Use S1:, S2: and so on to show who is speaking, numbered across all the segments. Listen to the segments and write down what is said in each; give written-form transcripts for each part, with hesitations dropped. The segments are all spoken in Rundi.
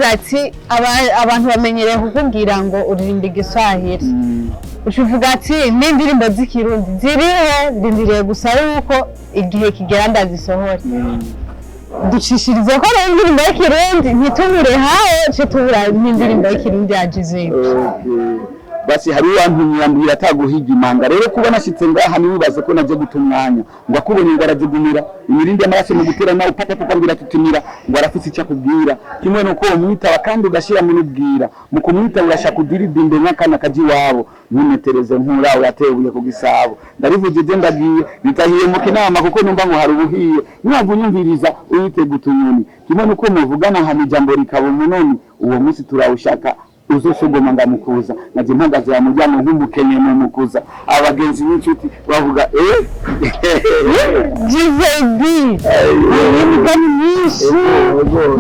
S1: Uravuze ati abantu bamenyereye kukubwira ngo uririmba Igiswahili, uca uvuga ati n'indirimbo z'Ikirundi ziriho, ndindiriye gusa yuko igihe kigera ndazisohora. Ducishirize ko rero indirimbo y'Ikirundi, ntitubure hawe ce tubura n'indirimbo y'Ikirundi ya Jizepe.
S2: Okay. Basi hari uwantumye, yambwira ataguhiga imanga. Rero kuba nashyitse ngaha, ntiwibaze ko naje guta umwanya. Ngo akubonye ngo arajugumira, imirindi y'amaraso mu gutera, nawe papa papa mbwira tutumira, ngo arafise icyo akubwira. Kimwe nuko umwitaba kandi ugashira mu n'ubwira, mu kumwitaba urashaka udiridimbe nk'akana kaja iwabo. Ntunetereze nkura yatebuye ku gisabo. Ndabivugije, ndagiye nitahiye mu kinama, kuko numva ngo hari ubuhiye. Niwava unyumviriza uyitega utunyoni. Kimwe nuko muvugana hama ijambo rikaba umunoni, uwo munsi turawushaka uzosogoma ndamukuza. Naje mpagaze ya muryango nk'umukenye mu mukuza, abagenzi n'inshuti bavuga eh.
S1: Jizebi, imigani myinshi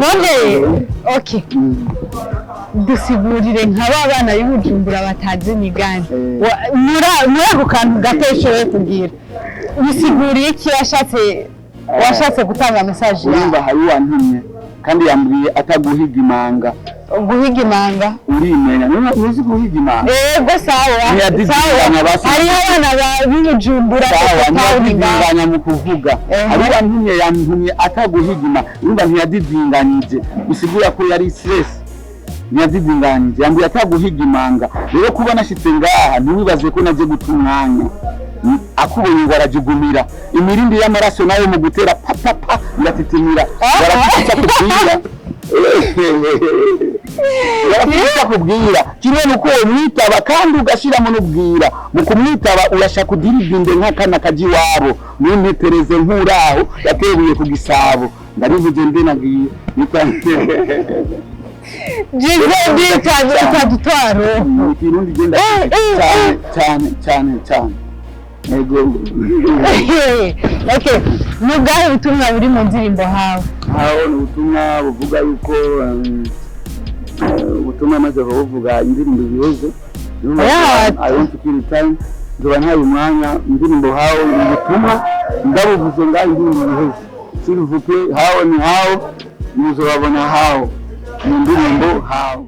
S1: none. Okay, dusigurire nka ba bana b'i Bujumbura batazi imigani. Muri ako kantu gato ushoboye kubwira, bisiguriye iki? Washatse gutanga message
S2: Urumva,
S1: yawe?
S2: hari uwantumye kandi yambwiye ataguhiga imanga.
S1: Guhiga imanga.
S2: Urimenya, ntuzi guhiga imanga?
S1: Ego, sawa.
S2: Ntiyadidinganya
S1: Sawa.
S2: basi.
S1: Hariho abana b'i Bujumbura
S2: Sawa.
S1: tutawuni ngaho.
S2: Ntiyadidinganya mu kuvuga. Hari uwantumye, yantumye ataguhiga imanga. Urumva, ntiyadidinganyije, bisigura ko yari stress. Ntiyadidinganyije, yambwiye ataguhiga imanga. Rero kuba nashitse ngaha, ntiwibaze ko naje guta umwanya. Akubonye ngo arajugumira, imirindi y'amaraso nayo mu gutera papapa iratitimira, barafite icyo akubwira, barafite icyo akubwira. Kimwe nuko umwitaba kandi ugashiramo n'ubwira, mu kumwitaba urashaka udiridinde nk'akana kaja iwabo. Ntuntetereze nkuraho yatebuye ku gisabo. Ndabivuze, mbe nagiye.
S1: Jizebi, utadutwaro.
S2: Mu Kirundi genda cyane cyane cyane cyane, yego.
S1: Okay, ni ubwahe butumwa buri mu ndirimbo hawe?
S2: Aho ni ubutumwa buvuga yuko ubutumwa maze kubuvuga, indirimbo ibiheze. I want to kill time, nzoba ntaye umwanya. Indirimbo hawe ni ubutumwa, ndabuvuze ngaho, indirimbo ibiheze. S'il vous plaît, hawe ni hawe, muzobabona hawe mu ndirimbo hawe.